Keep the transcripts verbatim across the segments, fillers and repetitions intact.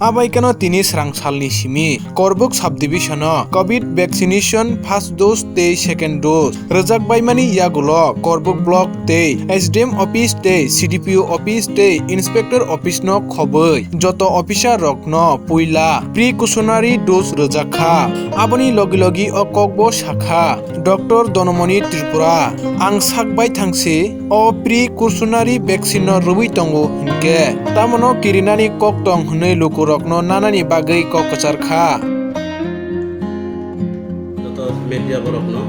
Abaikano tini srang salni simi Korbuk subdivision-o covid vaccination first dose tei second dose rwjak baimani yagulo Korbuk block tei S D M office tei C D P O office tei inspector office-no khobwi joto officer rokno puila precautionary dose rwjak kha. Aboni logi logi o kokbo sakha Doctor Donomoni Tripura, ang sak bai thangsi o precautionary vaccine-no rwui tongo hinkhe tamono kirinani kok tong hwnwi lukurokno nanani bagwi kok kwchar kha. Joto media borokno.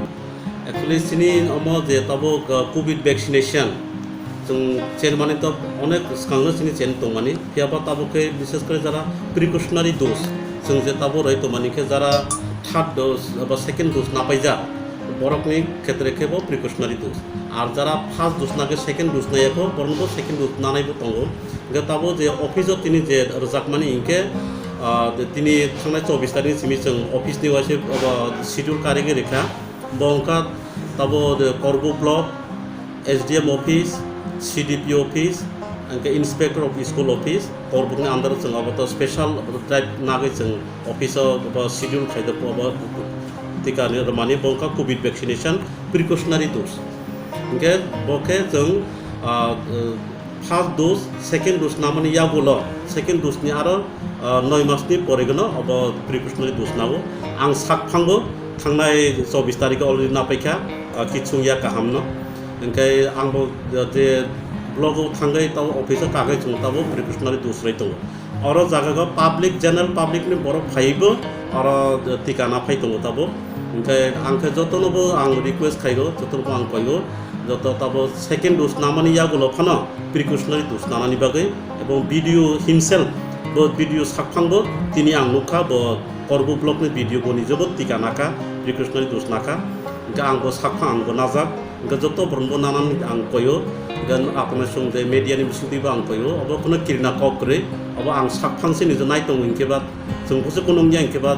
Actually, chini omo je tabuk, uh, covid vaccination, chwng chen mani to onek swkangno chini chen tongmani, phiya ba tabuk khe bishes kore jara precautionary dose, chwng je tabuk rwui tongmani khe jara third dose ba second dose napaijak, borokni khetre khe bo precautionary dose. Ar jara first dose nagwi second dose naiya kho, borokno bo second dose nanai bo tongo. Hwnkhe tabuk je office-o tini je rwjakmani hinkhe, ah, tini thangnai chobbish tarikni simi chwng office-ni waisa, ah, schedule karigwi rikha. Bo wngkha tabo de Korbuk block, S D M office, C D P O office, hwnkhe inspector of school office, Korbukni under-o chwng obo to special drive nagwi chwng office-o bo schedule khaijak, obo tikani rwmani bo wngkha covid vaccination precautionary dose. Hwnkhe bo khe chwng, ah, first dose, second dose namani yagulo, second dose ni aro, ah, noi mas ni pore gano obo precautionary dose nao. Ang sak phango thangnai chobbish tarikh already napaikha, ah, kichung ya kaham no. Hwnkhe ang bo, ah, je block o thangwi tabo office o kagwi chwng tabo precautionary dose rwui tongo. Oro jaga o public, general public ni borok phaibo oro tika naphai tongo tabo. Hwnkhe ang khe jotono bo ang request khaio, jotono bo ang koio, joto tabo second dose namani yagulo phano precautionary dose nanani bagwi, ebong B D O himself bo B D O sakphang bo tini ang nukha, bo Korbuk block ni B D O bo nijobo tika nakha, precautionary dose nakha, hwnkhe ang bo sakphang ang bo najak, hwnkhe joto borok bo nanani ang koio, hwnkhe apna song je media ni bisingtwi bo ang koio, obo kheno kirina kok kwrwi, obo ang sakphang se nijo nai tongo hinkhe ba chwng bo se kheno wngya hinkhe ba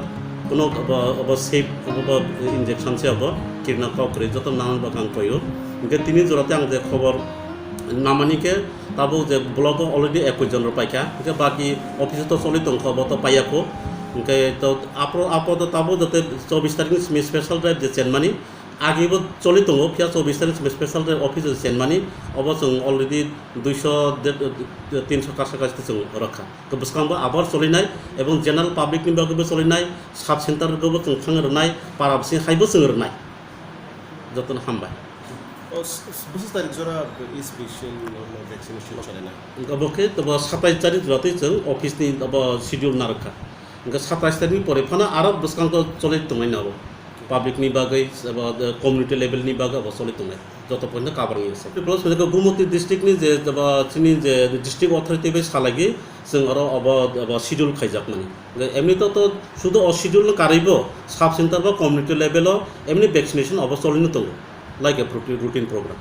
kheno obo, obo safe, obo injection se obo kirina kok kwrwi joto nanani bagwi ang koio, hwnkhe tini jora tei ang je khobor namani khe tabuk je block o already ekoi jon rok paikha, hwnkhe baki office o to choli tongkha, bo to paiya kho. Hwnkhe to apo, apo to tabuk joto chobbish tarikh ni simi special drive je chenmani, agi bo choli tongo, phiya chobbish tarikh ni simi special drive office o chenmani, obo chwng already duiso, de-, tinsho kasa kasa chwng rwkha. Bwskango abar cholinai, ebong general public ni bagwi bo cholinai, sub center rok bo chwng thang rwnai, para bising hai bo chwng rwnai. Jotono hambai. O, s-, s-, bwswk tarik jora is vaccine, no, vaccination chole na? Obo khe tobo satais tarik jora tei chwng office ni obo schedule narwkha. Hwnkhe satais tarik ni pore phano aro bwskango cholwi tongnai na obo. Public ni bagwi, obo, community level ni bagwi obo cholwi tongnai. Joto point no cover wngya se. Plus, hwnkhe Gumoti district ni je, obo, chini je district authority bai salai chwng oro obo, obo schedule khaijakmani. Emni to, to sudu o schedule no karwi bo sub center ba community level o emni vaccination obo cholino tongo, like a prote-, routine program.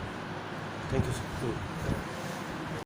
Thank you, sir.